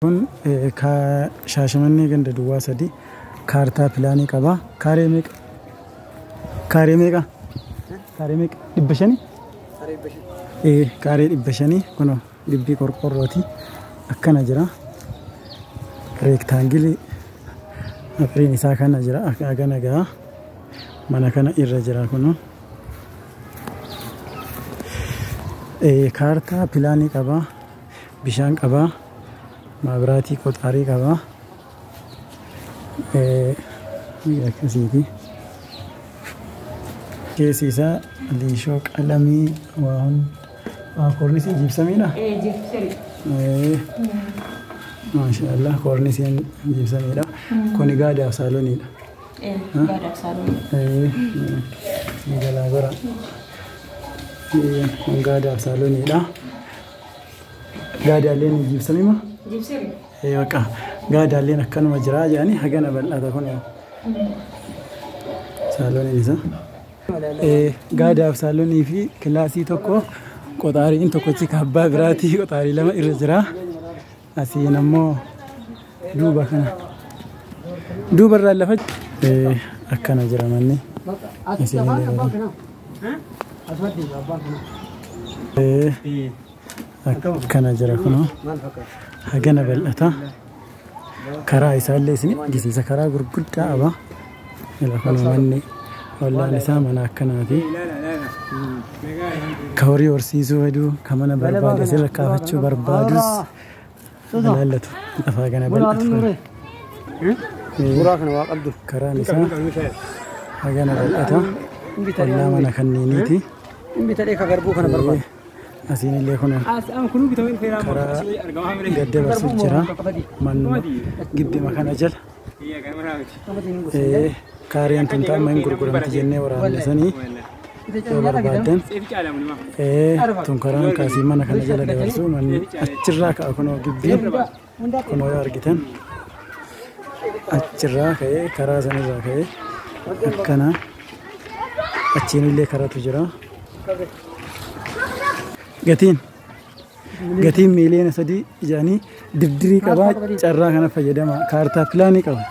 Kun Shaashamannee ganda duwwaa 3 kaartaa pilaanii qaba. Kaaree meeqa? Kaaree meeqa? Kaaree meeqa? 500? Kaaree 500 kunoo gibbii qorqorrooti. Akkana jira. Reektaangilii afuriin isaa kana jira. Akkana gaha. Mana kana irra jira kunoo. Kaartaa pilaanii qaba. Bishaan qaba. Maabiraatii qoxaarii qaba. Akkasiiti. Keessi isaa liishoo qalamii waa hunda koornisii jibsamiidha. Maashaallah koornisiin jibsamiidha. Kuni gaadaaf saaloniidha. Gaadaaf saalonii. Ni jalaa gora. Kun gaadaaf saaloniidha. Gaadaaleen jibsamima? Jibsami. Baqa gaadaaleen akkanuma jira jedhanii hagana bal'ata kun saaloniin isaa. Gaadaaf saalonii fi kilaasii tokko qoxaariin tokkochi kaabbaa biraatii qoxaarii 2 irra jira. Asiin ammoo duuba kana. Duuba irraa lafa akkana jira manni. Akkana jira kunoo. Hagana bal'ata. Karaa isaallee isin argisiisa. Karaa gurguddaa qaba. Kunoo manni ollaan isaa mana akkanaati. Ka horii horsiisuu fedhu, ka mana barbaade asirra kaafachuu barbaadus ilaallatu. Lafa hagana bal'atu. Karaan isaa hagana bal'ata. Ollaa mana kanneeniiti. Asiin illee kun karaa gad dabarsu jira. Manuma gibbima kana jala. Kaareen tun ta'amma hin gurguramti jennee waraabne sanii yoo barbaaddan. Tun karaan kaasii mana kana jala dabarsu manni achirraa ka'a kunoo gibbiin kunoo yoo argitan achirraa ka'ee karaa sanirraa ka'ee akkana achiin illee karaatu jira. Gatiin miiliyoona 3 jedhanii dirdirii qabaa carraa kana fayyadama kaartaa pilaanii qaba.